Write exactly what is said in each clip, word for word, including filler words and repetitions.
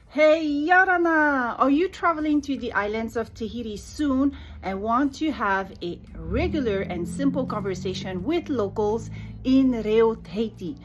Hey, ia ora na! Are you traveling to the islands of Tahiti soon and want to have a regular and simple conversation with locals in Reo Tahiti?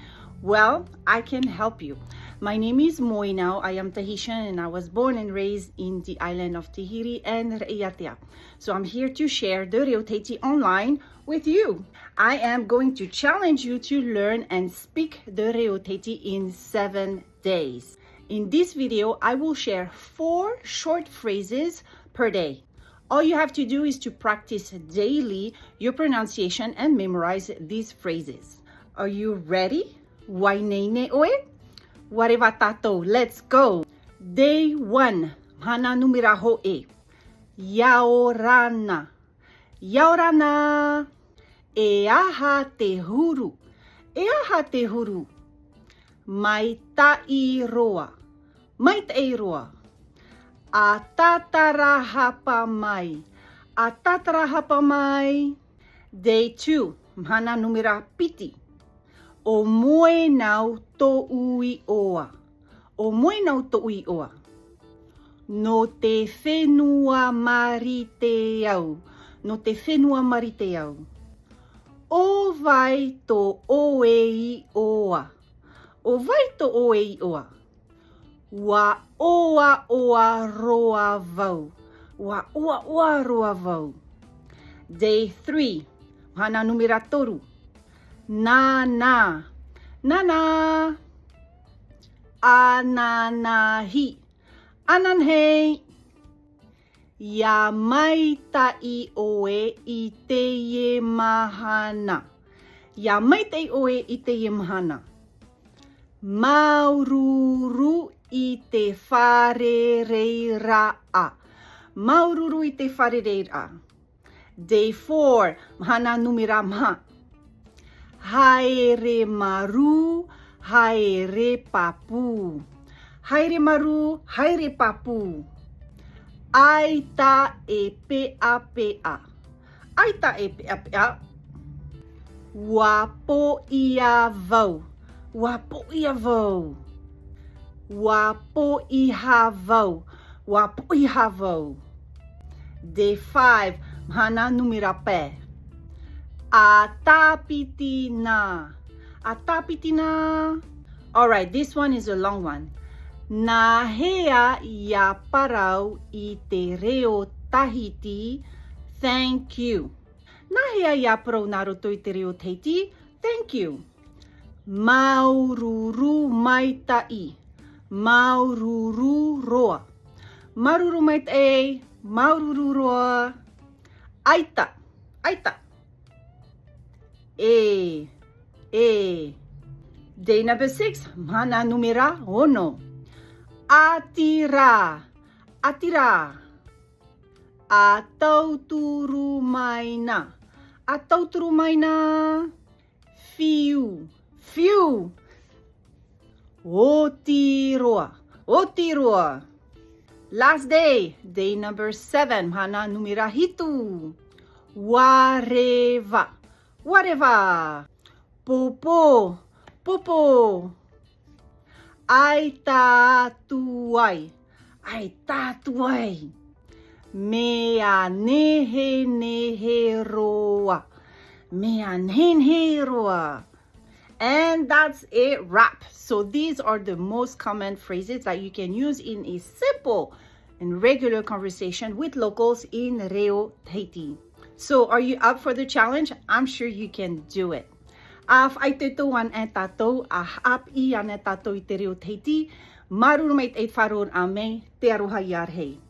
Well, I can help you. My name is Moenau. I am Tahitian and I was born and raised in the island of Tahiti and Raʻiātea. So I'm here to share the Reo Tahiti online with you. I am going to challenge you to learn and speak the Reo Tahiti in seven days. In this video, I will share four short phrases per day. All you have to do is to practice daily your pronunciation and memorize these phrases. Are you ready? Vaiiho nei ʻoe? Vareva tātou, let's go! Day one, mahana numera hōʻē. Ia ora na. Ia ora na. E aha te huru? E aha te huru? Maitaʻi roa. Maitaʻi roa. ʻA tātarahapa mai. ʻA tātarahapa mai. Day two, mahana numera piti. ʻO Moenau tōʻu iʻoa. ʻO Moenau tōʻu iʻoa. Nō te fenua Marite au. Nō te fenua Marite au. ʻO vai tō ʻoe iʻoa? ʻO vai tō ʻoe iʻoa? Ua ʻoaʻoa roa vau. Ua ʻoaʻoa roa vau. Day three, mahana numera toru. Nānā. Nānā. Ananahi. Ananahi. Ia maitaʻi ʻoe i teie mahana. Ia maitaʻi ʻoe i teie mahana. Māuruuru i te fārereiraʻa. Māuruuru i te fārereiraʻa. Day four, mahana numera maha. Haere marū, haere pāpū. Haere marū, haere pāpū. ʻAita e peʻapeʻa. ʻAita e peʻapeʻa. Ua poʻia vau. Ua poʻia vau. Ua poʻiha vau. Ua poʻiha vau. Day five, mahana numera pae. ʻA tāpiti na. ʻA tāpiti na. All right, this one is a long one. Nā hea ia parau i te reo Tahiti? Thank you. Nā hea ia parau nā roto i te reo Tahiti? Thank you. Māuruuru maitaʻi. Māuruuru roa. Māuruuru maitaʻi. Māuruuru roa. ʻAita. ʻAita. E. E. Day number six, mahana numera ono. ʻĀtira. ʻĀtira. ʻA tauturu mai na. ʻA tauturu mai na. Fiu. Fiu. Oti roa. Oti roa. Last day, day number seven, mahana numera hitu. Vareva. Vareva. Popo. Popo. ʻAita atu ai. ʻAita atu ai. Mea nehenehe roa. Mea nehenehe roa. And that's a wrap. So these are the most common phrases that you can use in a simple and regular conversation with locals in Reo Tahiti. So are you up for the challenge? I'm sure you can do it. ʻA faʻaitoito ana tātou, ʻa haʻapiʻi ana tātou i te reo Tahiti. Māuruuru maitaʻi te faʻaroʻoraʻa mai, te aroha ia rahi.